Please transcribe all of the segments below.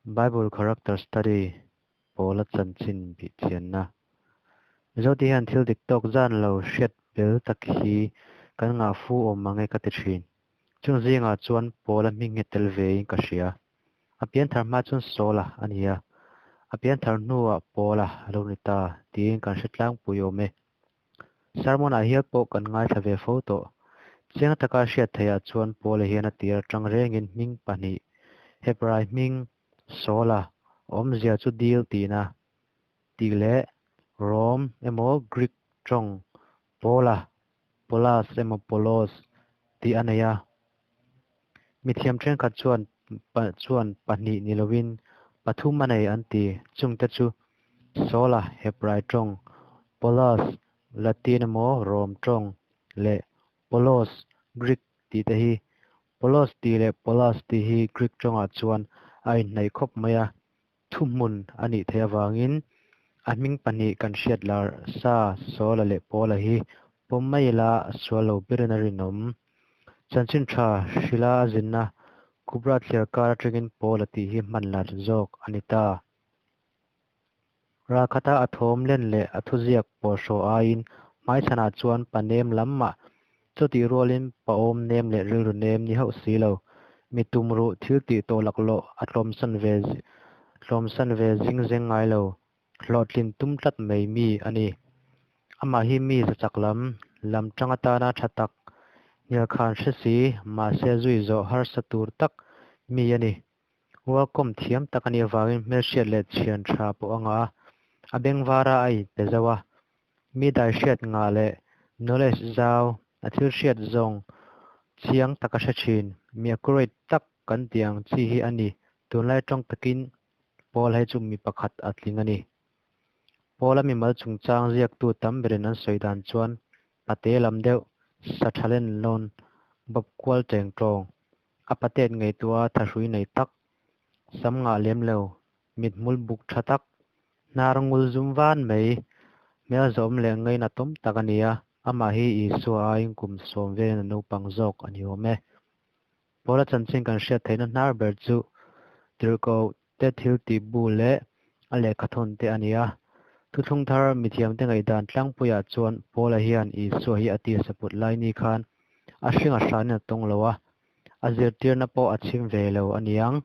Bible Character Study, Pawla chanchin bihchianna. Mizote hian thil dik tawk zan lo hriat bel tak hi kan ngah fu awm mang e ka ti thin. Chung zingah chuan Pawla hming hi tel vein ka hria. A pianthar hma chuan Sawla a ni a, a pianthar hnuah Pawla a lo ni ta tiin kan hre tlangpui awm e. Sermon-ah hial pawh kan ngaithla ve fo tawh. Chiang taka hriat theihah chuan Pawla hian a tir atang rengin hming pahnih, Hebrai hming Sawla, awmzia chu dil tihna, tih leh Rom emaw Greek tawng Paula, Polas emaw Polos tih a nei a. Mithiam thenkhat chuan chuan pahnih ni lovin pathum a nei an ti, chungte chu Sawla, Hebrai tawng, Polas, Latin emaw Rom tawng, leh Polos, Greek, tih te hi. Polos tih leh Polas tih hi Greek tawngah chuan a inhnaih khawp mai a, thuhmun a nih theih avangin a hming pahnih kan hriat lar sa Sawla leh Paula hi pawm mai ila a sual lo berin a rinawm. Chanchin tha hrila a zinna Kubra thliar kar atangin Paula tih hi hman lar zawk a ni ta. Ralkhata a thawm len leh a thuziak pawlhrawh aiin hmaichhanah chuan pa nem lam mah, chutih rualin pa awm nem leh rilru nem ni hauh si lo, mi tumruh thil tih tawh laklawh a tlawmsan ve tlawmsan ve zing zeng ngai lo, hlawhtlin tum tlat mai mi a ni. Amah hi mi za chak lam, lam tang atana tha tak, hnialkhan hre si, mahse zui zawh harsa tur tak mi a ni. Welcome thiam tak a nih avangin hmelhriat leh thian tha pawh a ngah a, a bengvara a inpe zauh a. Mi daihriat ngah leh knowledge zau, a thil hriat zawng chiang taka hre thin, mi accurate tak kan tih ang chi hi a ni. Tunlai tawng takin Paul hei chu mi pakhat a tling a ni. Paul-a mimal chungchang ziaktu tam berin an sawi dan chuan pate lam deuh, sa tha len lawn, bawp kual teng tawng, A patet ngaihtuah a thahrui nei tak, sam ngah lem lo, mithmul buk tha tak, hnar ngul zum van mai, hmel zawm leh ngaina tawm tak a ni a, amah hi Isua aiin kum sawm velin a naupang zawk a ni awm e. Paula chanchin kan hriat theihna hnar ber chu tirhkoh te thil tih bu leh a lehkhathawn te a ni a. Thuthlung thar mithiamte ngaihdan tlangpuiah chuan Paula hian Isua hi a tisa put lai ni khan a hring a hranin a tawng lo a, a zirtirna pawh a chhim ve lo a niang.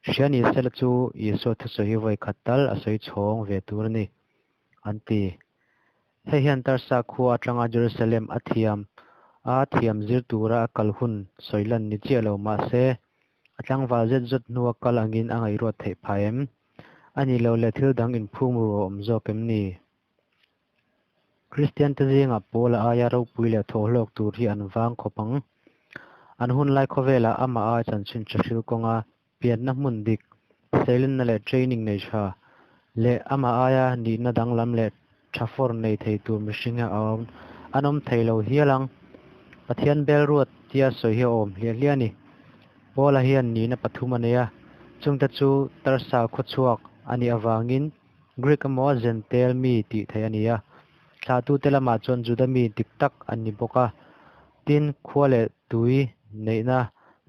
Hria ni sela chu Isua thusawi hi vawi khat tal a sawi chhawng ve tur a ni, an ti. Hei hian Tarsa khua atanga Jerusalem a thiam a thiam zir tura a kal hun sawi lan ni chiah lo mah se, A tlangval zet zawt hnua kal angin a ngaihruat theih phah em? A nih loh leh thil dang inphum ru a awm zawk em ni? Kristiante zingah Paula aia ropui leh thawhhlawk tur hi an vang khawp ang. An hun lai khawvelah amah ai chanchin tha hril kawnga pianna hmun dik, seilenna leh training nei tha, leh amah aia nihna danglam leh tha fawr nei thei tur mihring hi a awm an awm thei lo hial ang. Pathian bel ruat tia sawi hi a awm hliah hliah a ni. Paula hian nihna pathum a nei a, chungte chu Tarsa khawchhuak a nih avangin Greek emaw Zentel mi tih theih a ni a. Thlahtute lamah chuan Juda mi dik tak an ni bawk a, tin khua leh tui neihna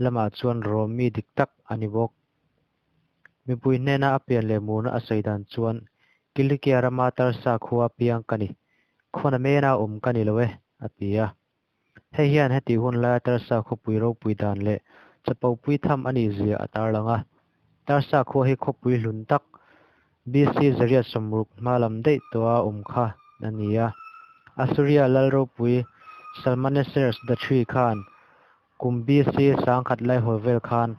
lamah chuan Rom mi dik tak a ni bawk. Mipui hnena a pian leh murna a sawi dan chuan, Kilikia rama Tarsa khua piang ka ni, khuana mena awm ka ni lo e, a ti a. Hei hian hetih hun laia Tarsa khawpui ropui dan leh chapopui tham a nih zia a tarlang a. Tarsa khua hi khawpui hlun tak, BC zariat sawmruk hma lam daih tawha awm kha a ni a. Assuria lal ropui Shalmaneser the Three khan Kum BC sangkhat laihawl vel khan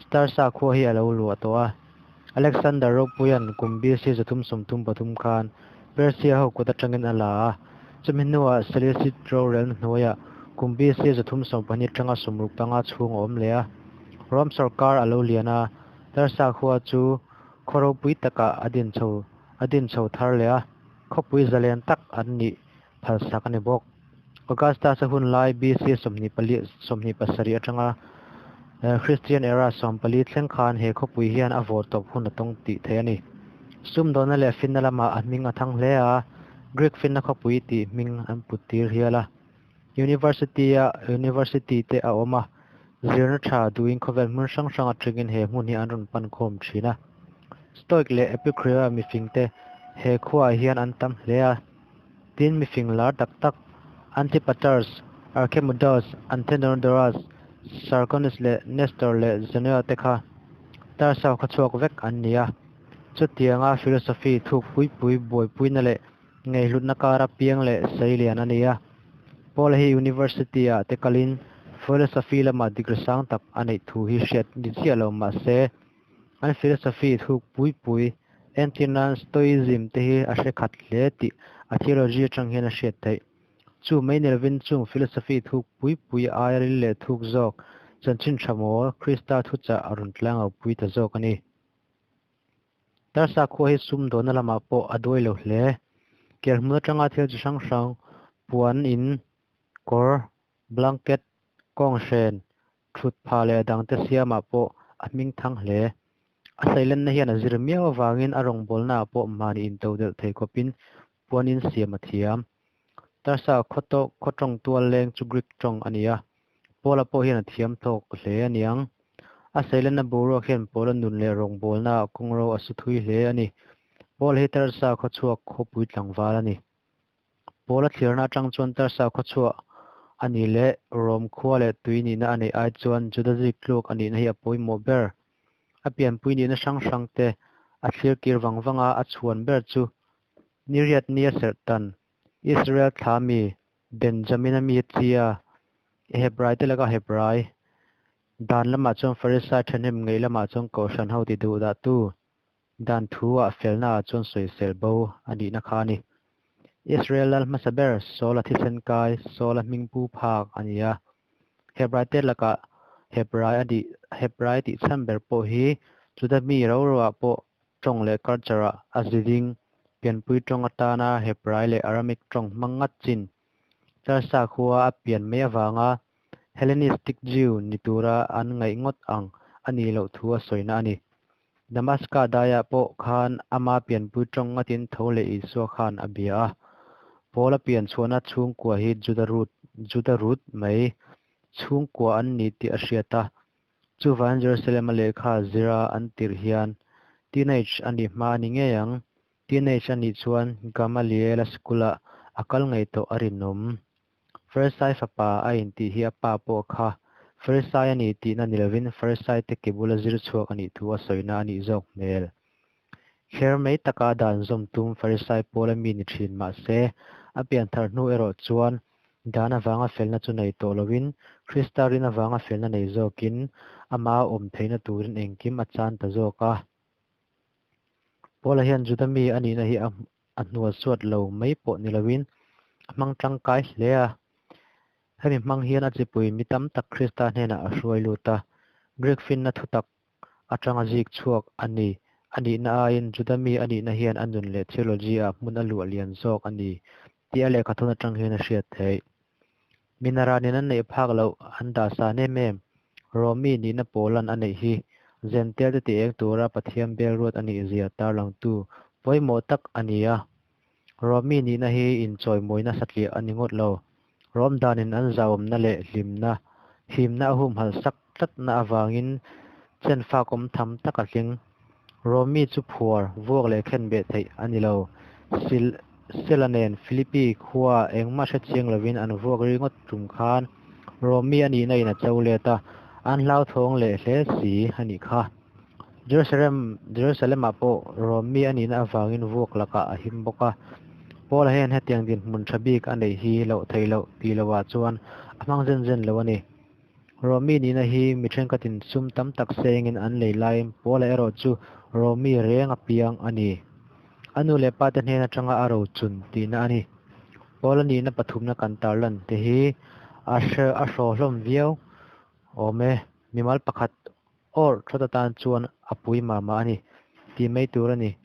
Starsa khua hi a lo luah tawh a. Alexander Ropuia'n kum BC 333 khan Persia ho kut atangin a la a. Chumi hnuah Seleucid rorelna hnuaiah kum BC 312 atanga 65 chhung a awm leh a. Rome sorkar a lo lian a, Tarsa khua chu khaw ropui takah a din chho a din chho thar leh a, khawpui zalen tak an nih phalsak a ni bawk. Augustus-a hun lai BC 27 atanga Christian era 14 thleng khan he khawpui hian a vawr tawp hun a tawng tih theih a ni. Sumdawna leh finna lamah a hming a thang hle a, Greek finna khawpui tih hming an put tir hial a. University-a University te a awm a, zirna tha duhin khawvel hmun hrang hrang atangin he hmun hi an rawn pan khawm thin a. Stoic leh Epicurean mifingte he khuaah hian an tam hle a. Tin, mifing lar tak tak Antipaters, Archemodos, Anthenodorus, Sarkonis leh Nestor leh Zenoa te kha Tarsa khaw chhuak vek an ni a. Chutianga philosophy thuk pui pui buaipuina leh Ngaihhlutna kara piang leh seilian a ni a. Paula hi University-ah te kalin Philosophy lama degree sang tak a neih thu hi hriat ni chiah lo mah se, an philosophy thuk pui pui, entir nan Stoicism te hi a hre khat hle tih a theology atang hian a hriat theih. Chu mai ni lovin chung philosophy thuk pui pui aia ril leh thuk zawk chanchin tha mawl Krista thuchah a rawn tlangau pui ta zawk a ni. Tarsa khua hi sumdawnna lamah pawh a duai lo hle. Kerhmun atanga thil chi hrang hrang, puan in, kawr, blanket, kawnghren, thut phah leh a dangte siamah pawh a hming thang hle. A seilenna hian a zir miau avangin a rawngbawlnaah pawh mahni intodelh thei khawpin puan in siam a thiam. Tarsa khaw tawng tual leng chu Greek tawng a ni a, Paula pawh hian a thiam thawk hle a niang. A seilenna boruak hian Paula nun leh rawngbawlnaah kawngro a su thui hle a ni. Paula hi Tarsa khaw chhuak khawpui tlangval a ni. Paula thlirna atang chuan Tarsa khaw chhuah a nih leh Rom khua leh tui nihna a neih ai chuan Juda ziktluak a nihna hi a pawimawh ber. A pianpui nihna hrang hrangte a thlir kir vang vanga a chhuan ber chu Niriat nia serhtan, Israel thla mi, Benjamina mi chia, Hebrai te laka Hebrai, dan lamah chuan Farisai thahnem ngei lamah chuan Kohhran ho ti duh dah tu, dan thu ah felna ah chuan sawisel bo a nihna kha a ni. Israel lal hmasa ber Saula thisen kai, Saula hming pu phak a ni a. Hebrai te lakah Hebrai a nih Hebrai tih chhan ber pawh hi Juda mi ro ro ah pawh tawng leh culture-ah a ziding, pianpui tawng atana Hebrai leh Aramaic tawng hmang ngat chin. Tarsa khua a pian mai avanga Hellenistic Jew ni tura an ngaih ngawt ang a nih loh thu a sawina a ni. Damaska daiah pawh khan ama pianpui tawng ngatin tho leh Isua khan a bia a. Paula pian chhuahna chhungkua hi Juda root, Juda root mai chhungkua an ni tih a hriat a. Chuvangin Jerusalem-a lehkha zira an tirh hian teenage a nih hma a ni ngei ang. Teenage a nih chuan Gamaliel-a school-ah a kal ngei tawh a rinawm. Farisai fapa a intih hi a pa pawh kha Farisai a ni tihna ni lovin Farisai te ke bula zir chhuak a nih thu a sawina a nih zawk hmel. Kher mai taka dan zawm tum Farisai pawla mi ni thin mah se, a pianthar hnu erawh chuan Dan avanga felna chu nei tawh loin, Krista rin avanga felna nei zawkin, ama a awm theihna turin engkim a chan ta zawk a. Paula hian Juda mi a nihna hi a hnual suat lo mai pawh ni loin, a hmang tangkai hle a. Hemi hmang hian a chipui mi tam tak Krista hnenah a hruai lut a, Greek finna thutak atanga zik chhuak a ni. A nihna aiin Juda mi a nihna hian a nun leh theology-ah hmun a luah lian zawk a ni tih a lehkhathawn atang hian a hriat theih. Minaranin an neih phak loh an dah san em em. Rom mi nihna pawlan a neih hi Zentail te ti eng tura Pathian bel ruat a nih zia tarlangtu pawimawh tak a ni a. Rom mi nihna hi inchawimawina satliah a ni ngawt lo. Rom danin an zauawmna leh hlimna, himna a humhalh sak tlatna avangin chen fak awm tham tak a tling. Rom mi chu phuar, vuak leh khenbeh theih a ni lo. Sil, Sela nen Philippi khua engmah hre chiang lovin an vuak ringawt tum khan Rom mi a nihna in a cho let a, an hlauthawng leh hle si a nih kha. Jerusalem, Jerusalem-ah pawh Rom mi a nihna avangin vuak lakah a him bawk a. Paula hian hetiang dinhmun tha bik a neih hi loh theih loh tih lohah chuan a hmang zen zen lo a ni. Rom mi nihna hi mi thenkhatin sum tam tak sengin an lei laiin Paula erawh chu Rom mi reng a piang a ni. A nu leh pa te hnen atanga a rochun tihna a ni. Paula nihna pathumna kan tarlan te hi a hre a hraw hlawm viau awm e. Mimal pakhat Awrh thawt atan chuan a pui mah mah a ni tih mai tur a ni.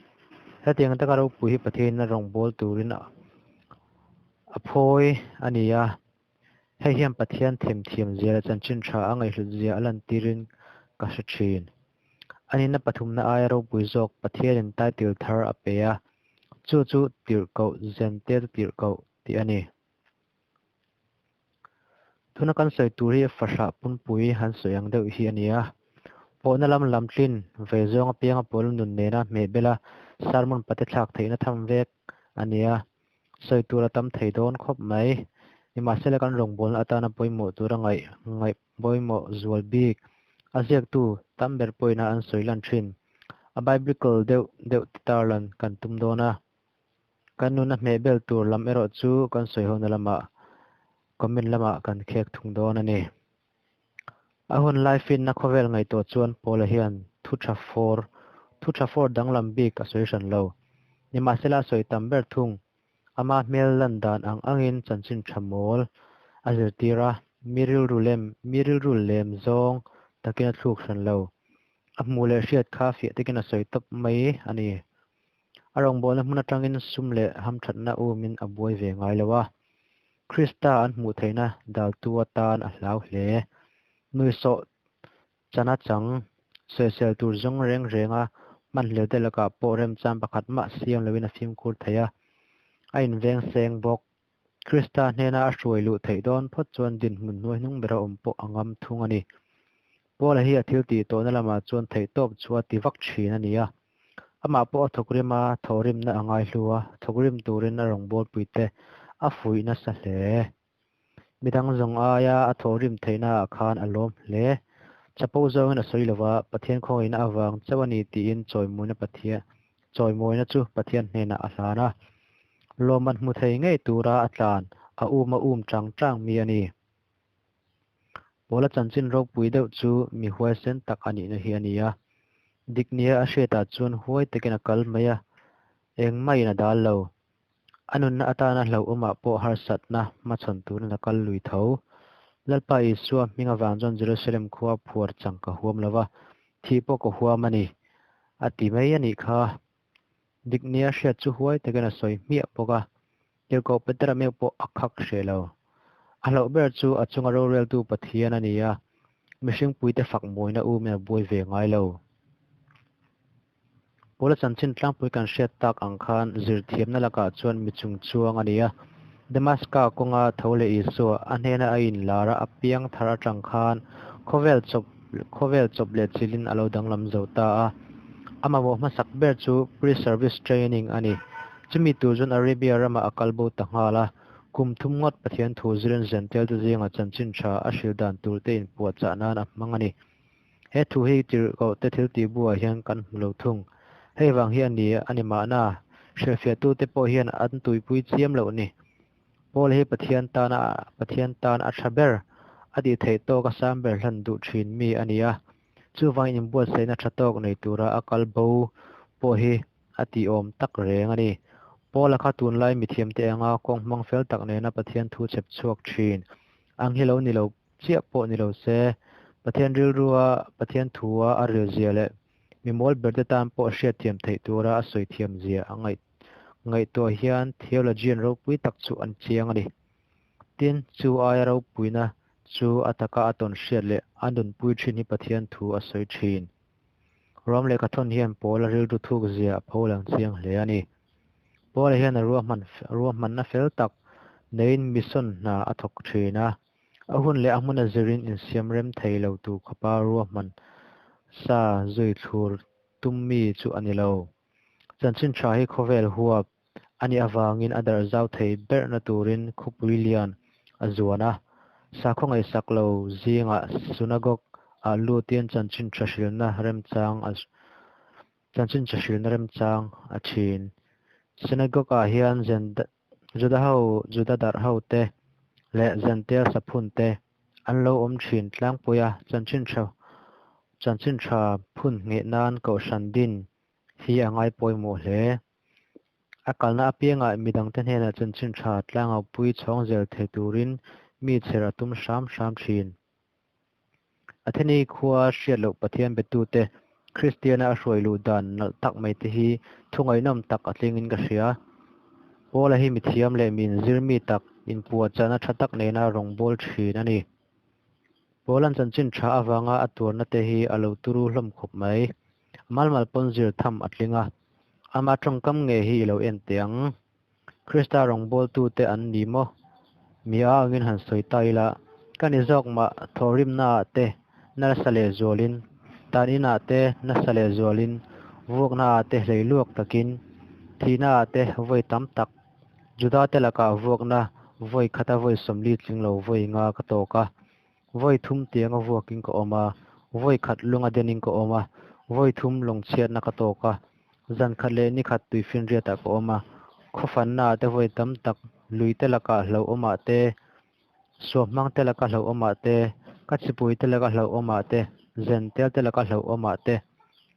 Hetiang taka ropui hi Pathianin a rawngbâwl turin a phawi a ni a, hei hian Pathian themthiam zia leh chanchin tha a ngaihhlut zia a lantirin ka hre thin. A nihna pathumna aia ropui zawk Pathianin title thar a pe a, chu chu Tirhkoh, Zente Tirhkoh tih a ni. Tuna kan sawi tur hi fahrah punpui han sawi ang deuh hi a ni a. Pawhna lam lamtlin vei zawng apianga pawl nun nena hmeh bela sermon pate thlak theihna tham vek a ni a, sawi tur a tam thei dawn khawp mai. Nimahsela kan rawngbawlna atana pawimawh tura ngaih ngaih pawimawh zual bik a ziaktu tam ber pawhin an sawi lan thin. A biblical deuh deuh te tarlan kan tum dawn a. Kan nuna hmeh bel tur lam erawh chu kan sawihona lamah comment lamah kan khek thung dawn a ni. A hun lai finna khawvel ngaihtuah chuan Paula hian thu tha fawr thu tha fawr danglam bik a sawi hran lo. Nimahsela a sawi tam ber thung. Ama hmel lan dan ang angin chanchin tha mawl a zirtir a, mi rilru lem mi rilru lem zawng takin a thluk hran lo. A hmuh leh hriat kha fiah takin a sawi tawp mai a ni. A rawngbawlna hmun atangin sum leh hamthatna umin a buai ve ngai lo a. Krista an hmuh theihna daltu atan a hlau hle. Nuihsawh chana chang, sawisel tur zawng reng renga hmanhlel te lakah pawh remchang pakhat mah siam loin a fimkhur thei a, a inveng seng bawk. Krista hnena a hruai luh theih dawn phawt chuan dinhmun hnuaihnung bera awm pawh a ngam thung a ni. Paula hi a thil tih tawhna lamah chuan theihtawp chu a ti vak thin a ni a. Amah pawh a thawkrim a, thawhrimna a ngaihlu a, thawkrim turin a rawngbawlpui te a fuih nasa hle. Midang zawng aia a thawhrim theihnaah khan a lawm hle. Chapo zawngin a sawi lova, Pathian khawngaihna avang chauh a ni tiin chawimawina Pathian chawimawina chu Pathian hnenah a hlan a. Lawmman hmu thei ngei tura a tlan, a um a um chang chang mi a ni. Paula chanchin ropui deuh chu mi huaisen tak a nihna hi a ni a. Dik nia a hriatah chuan huai takin a kal mai a, engmahin a dal lo. A nunna atana hlauhawmah pawh harsatna hmachhawn turin a kal lui tho. Lalpa Isua hming avang chuan Jerusalem khua phuar chang ka huam lo va, thih pawh ka huam a ni, a ti mai a nih kha. Dik nia hriat chu huai takin a sawi hmiah bawk a, Tirhkoh Petera meuh pawh a khak hreh lo. A hlauh ber chu a chunga roreltu Pathian a ni a, mihring puite fak mawina umin a buai ve ngai lo. Paula chanchin tlangpui kan hriat tak ang khan zirthiamna lakah chuan mi chung chuang a ni a. Damaska kawnga tho leh Isua a hnena a inlar a, a piang thar atang khan khawvel chawp khawvel chawp leh chilhin a lo danglam zo ta a. A mamawh hmasak ber chu pre-service training a ni. Chumi tur chuan Arabia ramah a kal bo ta nghal a. Kum thum ngawt Pathian thu zirin Zentail te zingah chanchin tha a hrilh dan tur te inpuahchah nan a hmang a ni. He thu hi tirhkoh te thil tih buah hian kan hmu lo thung. Hei vang hi a ni a ni mahna, hrilhfiahtute pawh hian an tuipui chiam loh ni. Paul hi Pathian tana Pathian tan a tha ber, a tih theih tawk a sang ber hlan duh thin mi a ni a. Chuvangin inbuatsaihna tha tawk nei tura a kal bo pawh hi a tihawm tak reng a ni. Paula kha tunlai mithiamte anga kawng hmang fel tak nena Pathian thu chhep chhuak thin ang hi lo ni lo chiah pawh ni lo se, Pathian rilrua Pathian thua a rilzia leh mi mawl berte tan pawh hriatthiam theih tura a sawi thiamzia a ngaih ngaihtuah hian theologian ropui tak chu an chiang a ni. Tin, chu aia ropuina chu a taka a tawn hriat leh a nunpui thin hi Pathian thu a sawi thin. Rom lehkhathawn hian Paula rilru thukzia a pho lang chiang hle a ni. Paula hian a ruahman ruahmanna fel tak neiin mission hna a thawk thin a. A hun leh a hmuna zirin insiam rem thei lo tur khawpa ruahman sa zui thlur tum mi chu a ni lo. Chanchin tha hi khawvel huap a nih avangin a darh zau thei berhna turin khawpui lian a zuan a. Sakhaw ngaihsak lo zingah synagogue ah lutin chanchin tha hrilhna remchang a chanchin tha hrilhna remchang a thin. Synagogue ah hian Juda ho, Juda darh ho te leh Zentail saphun te an lo awm thin tlangpui a, chanchin tha chanchin tha phun ngheh nan kohhran din hi a ngai pawimawh hle. A kalna apiangah midangte hnenah chanchin tha tlangau-pui chhawng zel thei turin mi chher a tum hram hram thin. Atheni khua hriat loh Pathian betute Kristiana a hruai luh dan nalh tak mai te hi thu ngaihnawm tak a tlingin ka hria. Paula hi mithiam leh min zir mi tak inpuahchahna tha tak nena rawngbâwl thin a ni. Paula'n chanchin tha avanga a tuarna te hi a lo turu hlawm khawp mai. Malmal pawn zir tham a tling a, ama tawngkam nge hi i lo en teh ang. Krista rawngbawltute an ni maw? Mi a angin han sawi ta ila, ka ni zawk mah thawhrimnaah te nalsa leh zualin, Tan inah te nasa lehzualin, vuaknaah te hleihluak takin, thihnaah te vawi tam tak, Judate lakah vuakna vawi khata vawi 40 tling lo vawi nga ka tawk a, vawi thum tianga vuakin ka awm a, vawi khat lunga denin ka awm a, vawi thum lawngchhiatna ka tawk a, zan khat leh ni khat tuifinriatah ka awm a, khawfannaah te vawi tam tak, luite lakah hlauhawmah te, suamhmangte laka hlauhawmah te, ka chipuite laka hlauhawmah te, Zentelte laka hlauhawmah te,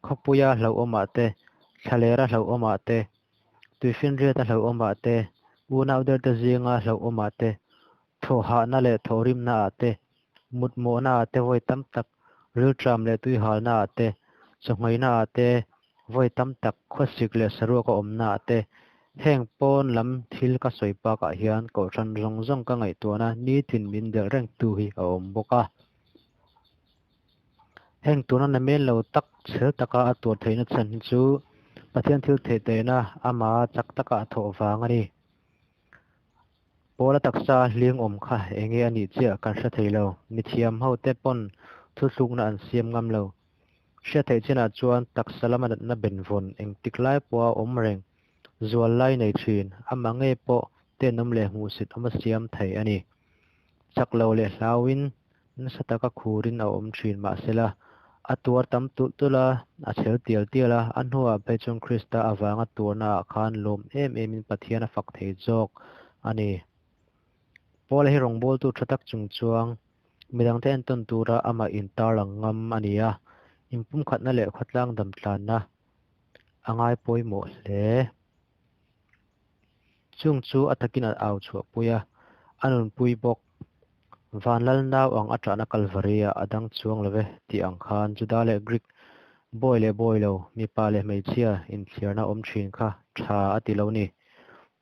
khawpuia hlauhawmah te, thlalera hlauhawmah te, tuifinriata hlauhawmah te, unau derte zinga hlauhawmah te, thawhhahna leh thawhrimnaah te, mutmawhnaah te vawi tam tak, rilṭam leh tuihalnaah te, chawhngheinaah te, vawi tam tak khawsik leh saruaka awmnaah te, heng pawn lam thil ka sawi bakah hian kohhran zawng zawng ka ngaihtuahna nitin min delh rengtu hi a awm bawk a. Heng tuna namen lo tak chhel taka a tuar theihna chhan hi chu Pathian thil theih tehna ama chak taka a thawh vang a ni. Pawla taksa hling awm kha enge a nih chiah kan hre thei lo. Mithiam ho te pawn thuthlukna an siam ngam lo. Hriat theih chinah chuan taksa lama natna benvawn engtik lai pawha awm reng zual lai nei thin, amah ngei pawh tenawm leh hmuhsit awma siam thei a ni. Chak lo leh hlauin nasa taka khurin a awm thin mahsela, a tuar tam tulh tulh a, a chhel tial tial a, a hnuah phei chuan Krista avanga tuarnaah khan lawm em emin Pathian a fak thei zawk a ni. Paula hi rawngbawltu tha tak chung chuang midangte entawn tura amah intarlang ngam a ni a, inpumkhatna leh khawtlang damtlanna a ngai pawimawh hle. Chung chu a takin a au chhuahpui a, a nunpui bawk. Vanlal nau ang a ṭahna Kalvari-ah a dang chuang lo ve tih ang khan Juda leh Greek, bawi leh bawi lo, mipa leh hmeichhia inthliarna awm ṭhin kha ṭha a ti lo ni.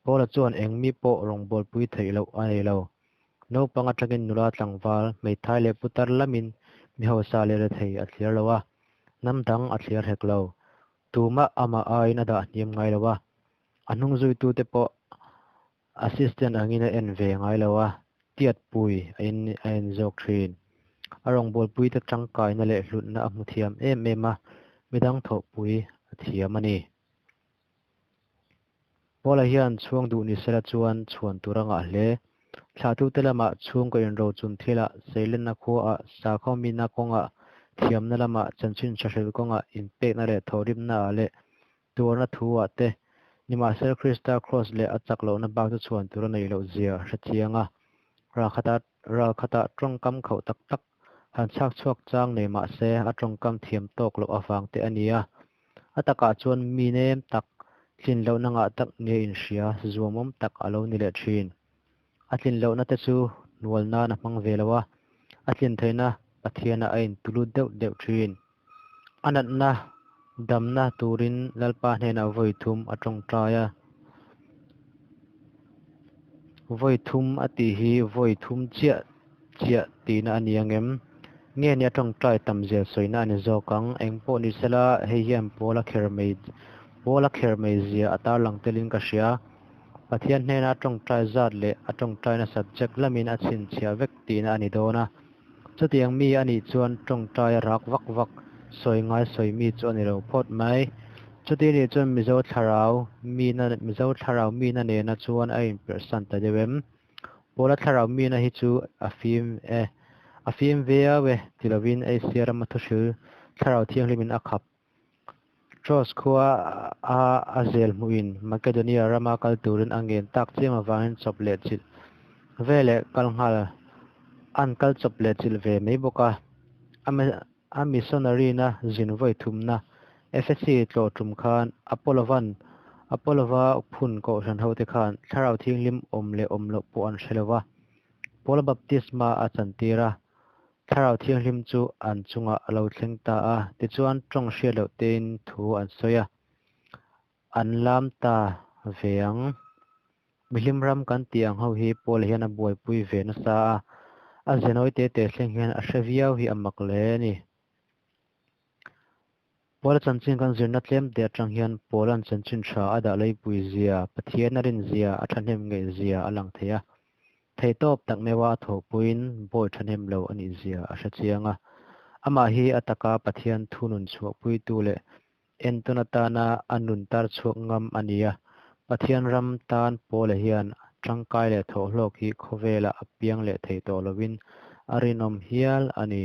Paula chuan eng mi pawh rawngbawlpui theih loh a nei lo. Naupang aṭangin nula tlangval, hmeithai leh putar lamin mi hausa leh rethei a thliar lo a, hnam dang a thliar hek lo. Tumah amah aiin a dah hniam ngai lo a, a hnungzuitute pawh Assistant angin a en ve ngai lo a, tiatpui a in a en zawk thin. A rawngbawlpuite tangkaina leh hlutna a hmu thiam em em a, midang thawhpui a thiam a ni. Paula hian chhuang duh ni sela chuan chhuan tur a ngah hle. Thlahtute lamah chhungkaw inrochun thilah, seilenna khuaah, sakhaw mina kawngah, thiamna lamah, chanchin tha hril kawngah, inpekna leh thawhrimnaah leh tuarna thu-ah te, nimahsela Krista Kraws leh a chak lohna bak chu chhuan tur a neih loh zia a hre chiang a. Ralkhata ralkhatah tawngkam khauh tak tak han chhak chhuak chang nei mah se a tawngkam thiam tawk loh avang te a ni a. A takah chuan mi nem tak, tlin lohna ngah tak nia inhria zuamawm tak a lo ni leh thin. A tlin lohna te chu hnual nan a hmang ve lo a, a tlin theihna Pathianah a intulut deuh deuh thin. A natna damna turin Lalpa hnenah vawi thum a tawngtai a. Vawi thum a tih hi vawi thum chiah chiah tihna a ni ang em? Nge ni a tawngtai tam zia sawina a ni zawk ang? Eng pawh ni sela, hei hian Paula kher mai Paula kher mai zia a tarlang telin ka hria. Pathian hnena a tawngtai zat leh a tawngtaina subject lamin a chhinchhiah vek tihna a ni dawn a. Chutiang mi a nih chuan tawngtai a rak vak vak, sawi ngai sawi mi chu a ni lo phawt mai. Chuti nih chuan Mizo thlarau mina Mizo thlarau mina nena chuan a inperhsan ta deuh em? Pawla thlarau mina hi chu a fim e, a fim viau e ti lovin Asia rama thuhril thlarau thianghlimin a khap. Troas khua a a zel hmuhin Makedonia rama kal turin a ngen tak chiam avangin chawp leh chilh ve leh kal nghal an kal chawp leh chilh ve mai bawk a. A missionary na zin vawi thumna Efesi tlawh tum khan Apollovan Apollova phun kohhran hote khan thlarau thianghlim awm leh awm loh pawh an hre lo va, Paula baptisma a chantir a. Thlarau Thianghlim chu an chungah a lo thleng ta a, tichuan tawng hriat loh tein thu an sawi a, an lam ta ve ang. Mihlim ram kan tih ang ho hi Paula hian a buaipui ve nasa a, a zenawi te te thleng hian a hre viau hi a mak hle a ni. Paula chanchin kan zirna tlem te atang hian Paula'n chanchin tha a dah leipui zia, Pathian a rin zia, a thahnem ngeih zia a lang thei a. Theihtawp tak meuha a thawhpuiin bawi thahnem lo a nih zia a hre chiang a. Amah hi a taka Pathian thu nun chhuahpuitu leh entawn atana a nun tar chhuak ngam a ni a. Pathian ram tan Paula hian tangkai leh thawhhlawk hi khawvelah a piang leh thei tawh loin a rinawm hial a ni.